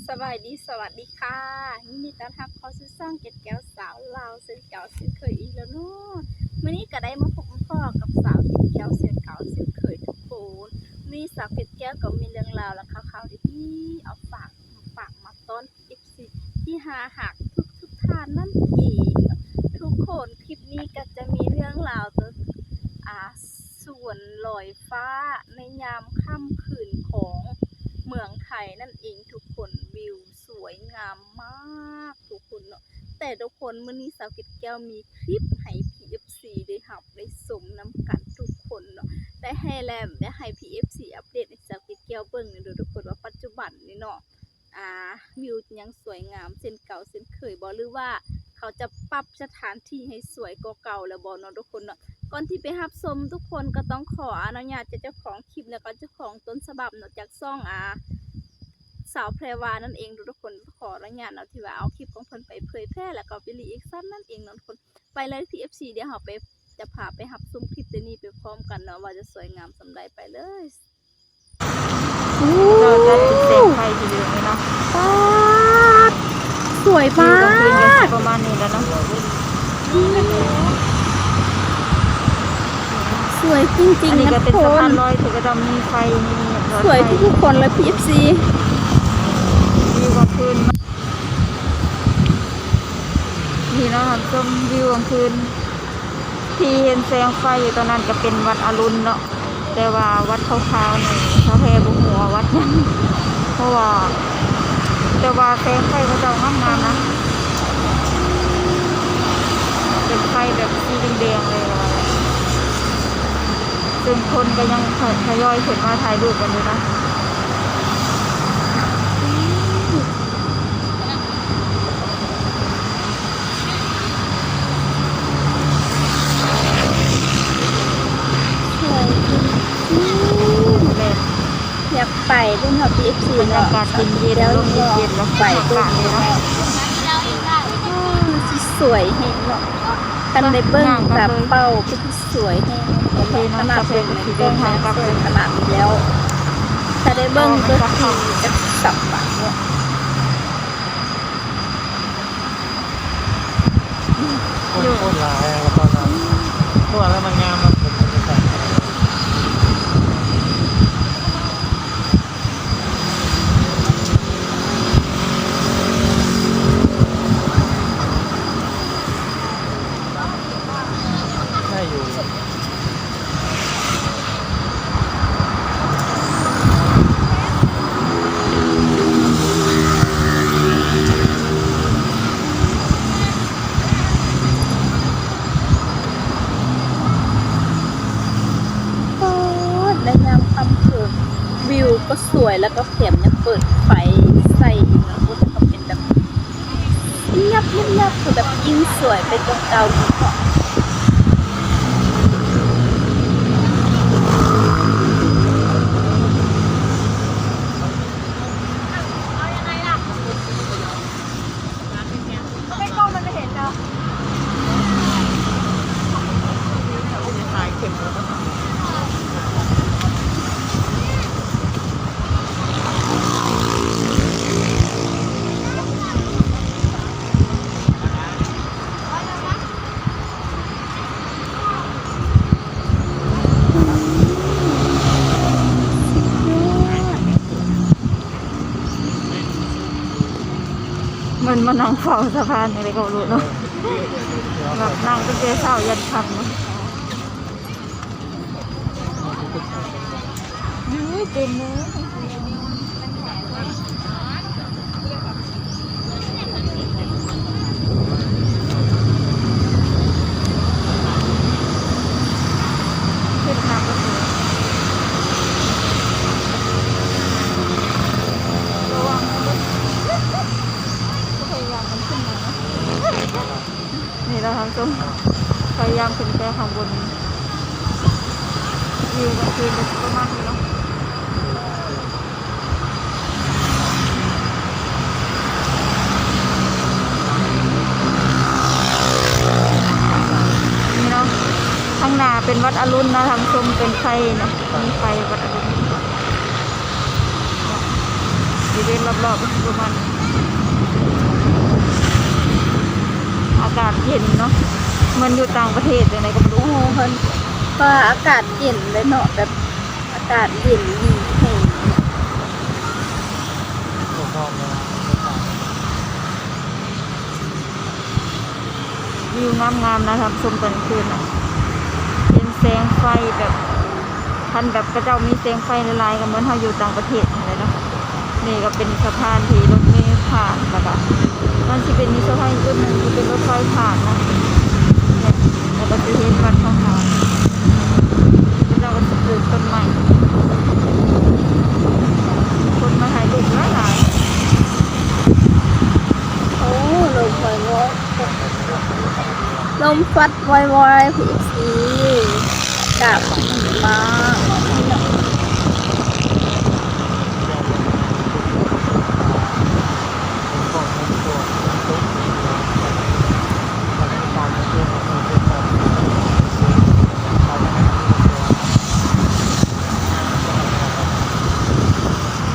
ສະບາຍດີ ສະຫວັດດີຄ່ະ ຍິນດີຕ້ອນຮັບເຂົ້າສູ່ຊ່ອງເກັດແກ້ວສາວລາວເຊັ່ນເກົ່າເຊັ່ນເຄີຍອີກແລ້ວເນາະ. ມື້ນີ້ກໍໄດ້ມາພົບມາພໍ້ກັບສາວເກັດແກ້ວເຊັ່ນເກົ່າເຊັ່ນເຄີຍທຸກຄົນ. ມື້ນີ້ສາວເກັດແກ້ວກໍມີເລື່ອງລາວ ແລະ ຂ່າວໆດີໆເອົາຝາກ ມາຝາກມາຕ້ອນ ເອັຟຊີ ທີ່ໜ້າຮັກທຸກໆທ່ານນັ້ນເອງ. ທຸກຄົນ ຄລິບນີ້ກໍຈະມີເລື່ອງລາວ ອາ ສວນລອຍຟ້າໃນຍາມຄ່ຳຄືນຂອງເມືອງໄທນັ້ນເອງທຸກຄົນ. ວິວສວຍງາມມາກທຸກຄົນເນາະ. ແຕ່ທຸກຄົນ ມື້ນີ້ສາວເກັດແກ້ວມີຄລິບໃຫ້ ເອັຟຊີ ໄດ້ຮັບໄດ້ຊົມນຳກັນທຸກຄົນເນາະ. ໄດ້ໃຫ້ແລມ ໄດ້ໃຫ້ ເອັຟຊີ ອັບເດດໃຫ້ສາວເກັດແກ້ວເບິ່ງເດີທຸກຄົນ ວ່າປັດຈຸບັນນີ້ເນາະ ອາ ວິວຍັງສວຍງາມເຊັ່ນເກົ່າເຊັ່ນເຄີຍບໍ່ ຫຼືວ່າເຂົາຈະປັບສະຖານທີ່ໃຫ້ສວຍກວ່າເກົ່າແລ້ວບໍ່ເນາະທຸກຄົນເນາະ. ກ່ອນທີ່ໄປຮັບຊົມ ທຸກຄົນກໍຕ້ອງຂໍອະນຸຍາດຈາກເຈົ້າຂອງຄລິບ ແລ້ວກໍເຈົ້າຂອງຕົ້ນສະບັບເນາະ ຈາກຊ່ອງ ອາ ສາວແພຣວານັ້ນເອງທຸກຄົນ. ຂໍອະນຸຍາດເນາະ ທີ່ວ່າເອົາຄລິບຂອງເພິ່ນໄປເຜີຍແຜ່ ແລ້ວກໍໄປຣີແອັກຊັນນັ້ນເອງເນາະທຸກຄົນ. ໄປເລີຍ ເອັຟຊີ ດຽວເຮົາໄປ ຈະພາໄປຮັບຊົມຄລິບໂຕນີ້ໄປພ້ອມກັນເນາະ ວ່າຈະສວຍງາມສ່ຳໃດ. ໄປເລີຍ. ໂອ້ ເຈົ້າຈັດເປັນແສງໄຟທີ່ເດີມເລີຍເນາະ. ປາດ ສວຍມາກ ວິວກາງຄືນກໍຊິປະມານນີ້ແຫຼະເນາະ. ສວຍຈິງໆ ອັນນີ້ກໍເປັນສະພານລອຍທີ່ເຂົາເຈົ້າມີໄຟ ມີຫຼອດໄຟ ສວຍທຸກໆຄົນເລີຍ ເອັຟຊີ ວິວກາງຄືນ. ນີ້ເນາະທ່ານຜູ້ຊົມ ວິວກາງຄືນ ທີ່ເຫັນແສງໄຟຢູ່ຕອນນັ້ນກໍເປັນວັດອະລຸນເນາະ. ແຕ່ວ່າວັດຂາວໆນີ້ ສາວແພບໍ່ຮູ້ວ່າວັດຫຍັງ ເພາະວ່າ ແຕ່ວ່າແສງໄຟເຂົາເຈົ້າງາມໆນະ ເປັນໄຟແບບສີແດງໆເລີຍ ຊຶ່ງຄົນກໍຍັງທະ ທະຍອຍຂຶ້ນມາຖ່າຍຮູບກັນຢູ່ນະ. ສວຍຈິງໆ ແບບ ຢາກໄປເບິ່ງເນາະ ເອັຟຊີ ເນາະ ບັນຍາກາດເຢັນໆ ລົມເຢັນໆ ແລ້ວໄປເບິ່ງເນາະ ຄືຊິສວຍແຮງເນາະ. ຄັນໄດ້ເບິ່ງຕາເປົ່າ ຄືຊິສວຍແຮງເນາະ ຂະໜາດເບິ່ງໃນກ້ອງຍັງສວຍຂະໜາດນີ້ແລ້ວ ຖ້າໄດ້ເບິ່ງຕົວຈິງຈັກສຳບາຍເນາະ. ຄົນໂຄດຫຼາຍ ແລ້ວກໍຕອນນັ້ນ ເພາະວ່າແລ້ວມັນງາມເນາະ. ໄດ້ຢູ່. ປາດ ໃນຍາມຄ່ຳຄືນ ວິວກໍສວຍ ແລ້ວກໍແຖມຍັງເປີດໄຟໃສ່ອີກເນາະ. ໂອ້ ກໍເປັນແບບ ງຽບໆ ຄືແບບຍິ່ງສວຍໄປກວ່າເກົ່າອີກເນາະ. ມັນມານັ່ງເຝົ້າສະພານຫຍັງໃດກໍບໍ່ຮູ້ເນາະ ແບບນັ່ງຕັ້ງແຕ່ເຊົ້າຢັນຄ່ຳເນາະ. ໂອ້ຍ ເຕັມເລີຍ. ຂຶ້ນມາກໍຄື ລະວັງເດີ ພະຍາຍາມກັນຂຶ້ນມາເນາະ. ນີ້ລະທ່ານຜູ້ຊົມ ພະຍາຍາມຂຶ້ນໄປຂ້າງບົນ ວິວກາງຄືນກໍຊິປະມານນີ້ເນາະ. ນີ້ເນາະ ທາງໜ້າເປັນວັດອະລຸນເນາະທ່ານຜູ້ຊົມ ເປັນໄຟເນາະ ມີໄຟວັດອະລຸນ. ບໍລິເວນລອບໆ ກໍຊິປະມານນີ້ ອາກາດເຢັນເນາະ ເໝືອນຢູ່ຕ່າງປະເທດຈັ່ງໃດກໍບໍ່ຮູ້. ໂອ້ ເພິ່ນ ເພາະວ່າອາກາດເຢັນເລີຍເນາະ ແບບອາກາດເຢັນດີແຮງ. ວິວງາມໆ ນະທ່ານຜູ້ຊົມ ຕອນກາງຄືນນະ ເຫັນແສງໄຟແບບ ຄັນແບບເຂົາເຈົ້າມີແສງໄຟຫຼາຍໆ ກໍເໝືອນເຮົາຢູ່ຕ່າງປະເທດຫັ້ນແຫຼະເນາະ. ນີ້ກໍເປັນສະພານທີ່ລົດເມຜ່ານ ແລ້ວກໍມັນຊິເປັນມີສະພານອີກຈຸດໜຶ່ງທີ່ເປັນລົດໄຟຜ່ານເນາະ. ແລ້ວກໍຊິເຫັນວັດພະທາດ ເຂົາເຈົ້າກໍຊິປູກຕົ້ນໄມ້ ຄົນມາຖ່າຍຮູບຫຼາຍໆ. ໂອ້ ລົມວອຍໆ ລົມພັດວອຍໆ ພີເອັຟຊີ ອາກາດດີມາກ.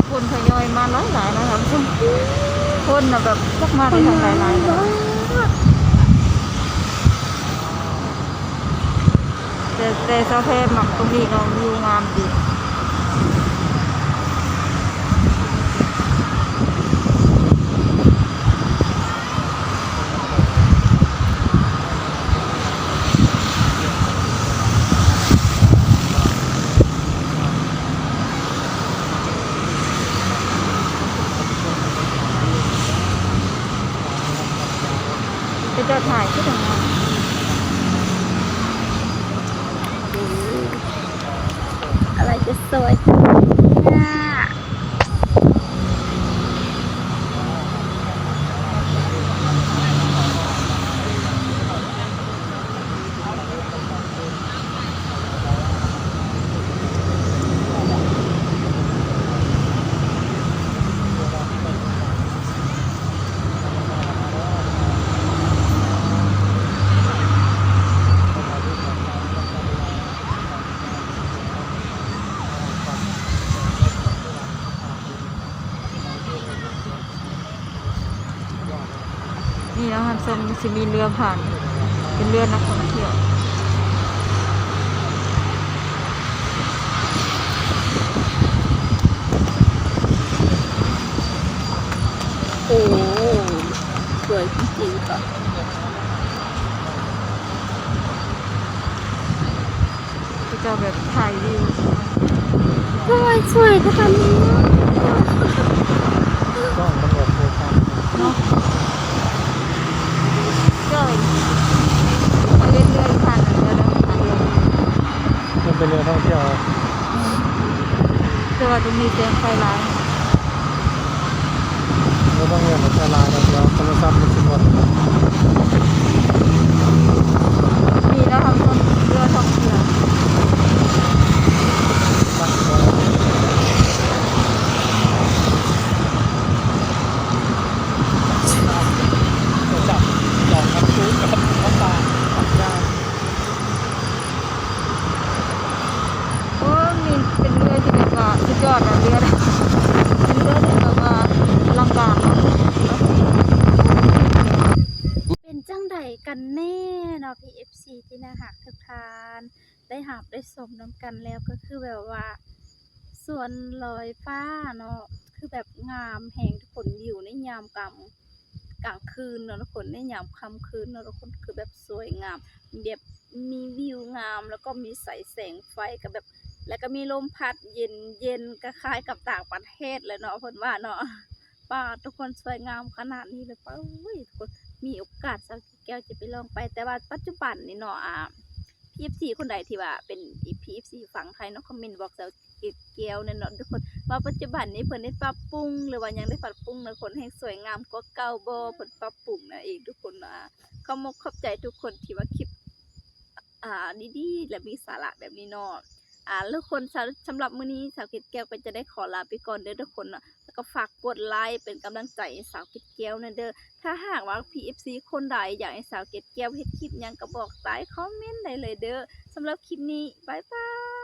ຄົນທະຍອຍມາຫຼາຍໆ ນະທ່ານຜູ້ຊົມ ຄົນນະແບບຈັກມາແຕ່ທາງໃດຫຼາຍ. ແຕ່ ແຕ່ສາວແພມັກຕົງນີ້ເນາະ ວິວງາມດີ. ເຂົາເຈົ້າຖ່າຍຄືກັນເນາະ. ອືມ ອາໄລຈະສວຍ ນີ້ເນາະທ່ານຜູ້ຊົມ ຊິມີເຮືອຜ່ານ ເປັນເຮືອນັກທ່ອງທ່ຽວ. ໂອ້ ສວຍຈິງໆ ເນາະ. ເຂົາເຈົ້າແບບຖ່າຍວິວ ໂອ້ຍ ສວຍຄືກັນນີ້ ກ້ອງມັນແບບໂຟກັສເນາະ. ເຈົ້າ ເຂົາເຮັດເຮືອຢູ່ທ່ານນັ້ນເດີ ມັນເປັນເຮືອທ່ອງທ່ຽວ ແຕ່ວ່າຕ້ອງມີແສງໄຟຫຼາຍ. ບໍ່ຕ້ອງເອົາໄປຫຼາຍດອກ ດຽວໂທລະສັບມັນຊິໝົດ. ນີ້ເນາະ ທ່ານຜູ້ຊົມ ເຮືອທ່ອງທ່ຽວ ຈັບ ຈອງກັບ ໂອ້ ນີ້ເປັນເຮືອທີ່ແບບວ່າສຸດຍອດນະ ເຮືອນະ ເປັນເຮືອທີ່ແບບວ່າອະລັງການເນາະ. ເປັນຈັ່ງໃດກັນແນ່ເນາະ ພີເອັຟຊີ ທີ່ໜ້າຮັກທຸກທ່ານ ໄດ້ຮັບໄດ້ຊົມນຳກັນແລ້ວ ກໍຄືແບບວ່າສວນລອຍຟ້າເນາະ ຄືແບບງາມແຮງທຸກຄົນ ຢູ່ໃນຍາມກາງ ກາງຄືນເນາະທຸກຄົນ ໃນຍາມຄ່ຳຄືນເນາະທຸກຄົນ ຄືແບບສວຍງາມ ແບບມີວິວງາມ ແລ້ວກໍມີສາຍແສງໄຟ ກໍແບບ ແລ້ວກໍມີລົມພັດເຢັນໆ ຄ້າຍໆກັບຕ່າງປະເທດເລີຍເນາະ ເພິ່ນວ່າເນາະ. ປາດ ທຸກຄົນ ສວຍງາມຂະໜາດນີ້ເລີຍ ປາດ ໂອ້ຍ ທຸກຄົນ ມີໂອກາດ ສາວເກດແກ້ວຈະໄປລອງໄປ ແຕ່ວ່າປັດຈຸບັນນີ້ເນາະ ອ່າ ພີເອັຟຊີ ຄົນໃດທີ່ວ່າເປັນ ພີເອັຟຊີ ຝັ່ງໄທເນາະ ຄອມເມັນບອກສາວ ເກດແກ້ວແນ່ເນາະທຸກຄົນ ວ່າປັດຈຸບັນນີ້ເພິ່ນໄດ້ປັບປຸງ ຫຼືວ່າຍັງໄດ້ປັບປຸງໃນຄົນແຮ່ງສວຍງາມກວ່າເກົ່າບໍ່ ເພິ່ນປັບປຸງນະເອງທຸກຄົນ. ອາ ຂອບມົກຂອບໃຈທຸກຄົນທີ່ວ່າຄລິບ ອາ ດີໆ ແລະ ມີສາລະແບບນີ້ເນາະ. ອາ ທຸກຄົນ ສຳ ສຳລັບມື້ນີ້ສາວເກດແກ້ວກໍຈະໄດ້ຂໍລາໄປກ່ອນເດີທຸກຄົນເນາະ ແລ້ວກໍຝາກກົດໄລເປັນກຳລັງໃຈໃຫ້ສາວເກດແກ້ວແນ່ເດີ. ຖ້າຫາກວ່າ ພີເອັຟຊີ ຄົນໃດຢາກໃຫ້ສາວເກດແກ້ວເຮັດຄລິບຫຍັງກໍບອກໃຕ້ຄອມເມັນໄດ້ເລີຍເດີ. ສຳລັບຄລິບນີ້ ບາຍບາຍ.